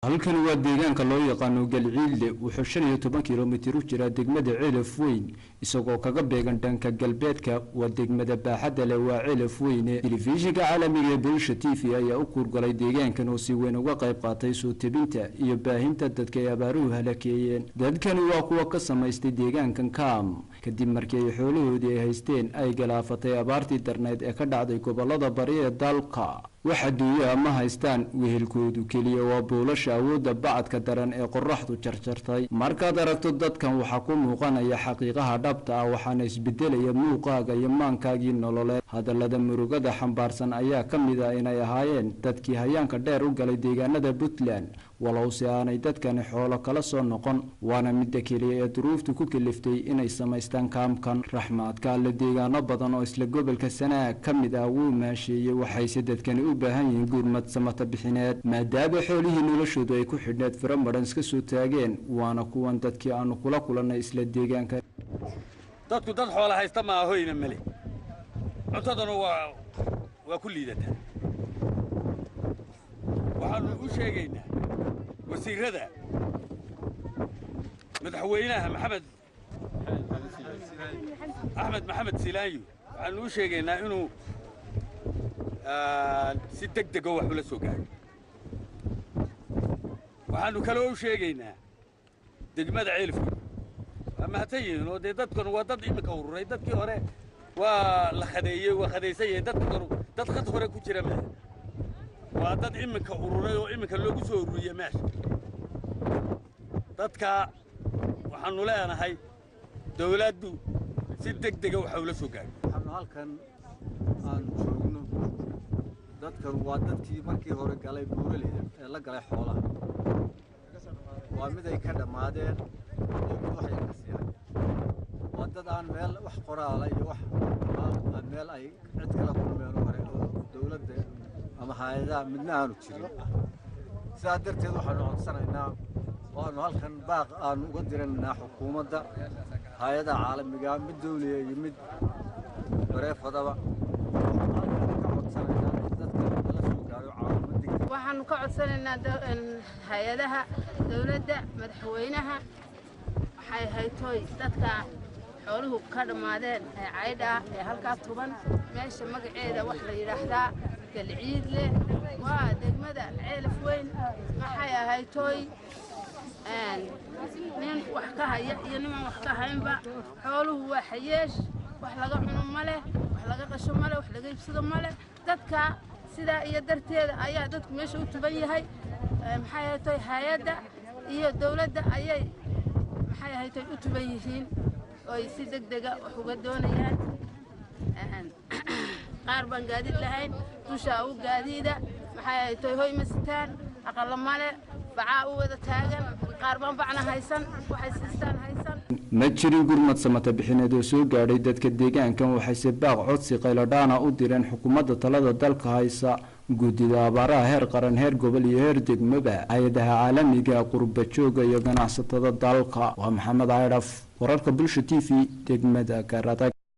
Halkan waa deegaanka loo yaqaano Galciidle. Wuxuu 15 kilomitir u jiraa degmada Ceelaf Weyn, isagoo kaga beegan dhanka galbeedka. Waa degmada baaxadda leh waa Ceelaf Weyne. Telefishinka caalamiga ee Bulsha TV ayaa u kuurgalay deegaankan oo si weyn uga qayb qaatay soo tebinta iyo baahinta dadka ay abaaruhu halakeeyeen. Dadkani waa kuwa ka samaystay deegaankan kaam kadib markii ay xoolahoodii ay haysteen ay galaafatay abaartii darnayd ee ka dhacday gobolada bari ee dalka. Wax adduunyaha ma haystaan, wehelkoodu keliya waa buulasha awoodda bacadka daran ee qoraxdu jarjartay. Markaad aragto dadkan waxaa ku muuqanaya xaqiiqaha dhabta ah, waxaana isbedelaya muuqaaga iyo maankaagii nololeed. Hadallada murugada xambaarsan ayaa ka mid ah inay ahaayeen dadkii hayaanka dheer u galay deegaanada Puntland, walowse aanay dadkani xoolo kala soo noqon, waana midda keliya ee duruuftu ku kaliftay inay samaystaan kaamkan. Raxmaadka Alle deegaano badan oo isla gobolka Sanaag ka mid ah wuu maasheeyey, waxayse dadkani u baahan yihiin gurmad samata bixineed, maadaama xoolihii noloshoodu ay ku xidhneed firo madhan iska soo taageen. Waana kuwan dadkii aanu kula kulannay isla deegaanka. Dadku dad xoola haysta maaha, hoyna male, cuntaduna waa ku liidataa. Waxaannu u sheegaynaa wasiirrada, madaxweynaha Maxamed Axmed Maxamed Silaanyo, waxaannu u sheegaynaa inuu si deg dego wax ula soo gaadho. Waxaannu kaloo u sheegaynaa degmada Ceelfweyn waa mahadsan yihiin oo dee dadkan waa dad iminka ururay. Dadkii hore waa la khadeeyey, waa khadaysan yihiin. Dadkanu dad khad hore ku jira maaha, waa dad iminka ururay oo iminka loogu soo ururiyey meesha. Dadka waxaannu leenahay dawladdu si deg dega waxa ula soo gaadho. Waxaanu halkan aanu joogno, dadkan waa dadkii markii hore galay buuraleyda ee la galay xoolaha. Waa mid ay ka dhammaadeen iyo mid wax yar ka sii haya. Waa dad aan meel wax qoraala iyo wax meel ay cid kala kulmeen hore oo dawladda ama hay-adaha midna aanu jirin. Sidaa darteed waxaanu codsanaynaa, waanu halkan baaq aanu uga diranaynaa xukuumadda, hay-adaha caalamiga, mid dawliya iyo mid bareefadaba. Halkan ka codsanaynaa in dadka lala soo gaaro caawimo degdeg. Waxaanu ka codsanaynaa hay-adaha dawladda, madaxweynaha, waxay haytooy dadka xooluhu ka dhammaadeen ee caydha ee halkaa tuban. Meesha magaceeda wax la yidhaahdaa Galciidle, waa degmada Ceelaf Weyn. Maxay ahaytooy, nin wax ka haya iyo niman wax ka haynba xooluhu waa xayeesh. Wax laga cuno ma leh, wax laga qasho ma leh, wax laga iibsado ma leh. Dadka sidaa iyo darteeda ayaa dadku meesha u tuban yahay. Maxay ahaytoy, hay-adda iyo dawladda ayay maxay ahaytoy u tuban yihiin oy si deg dega wax uga doonayaan. Qaar baan gaadiid lahayn, dushaa u gaadiida. Maxay ahaytoy, hoy ma sitaan, aqallo male, bacaa u wada taagan. Qaar baan bacna haysan, waxay siistaan haysan. Ma jirin gurmad samata bixineed oo soo gaadhay dadka deegaankan, waxayse baaq codsi qayladhaana u direen xukuumadda talada dalka haysa, guddida abaaraha heer qaran, heer gobol iyo heer degmaba, hay-adaha caalamiga, qurba jooga iyo ganacsatada dalka. Waa Maxamed Caydhaf, wararka Bulsha TV, degmada Garadag.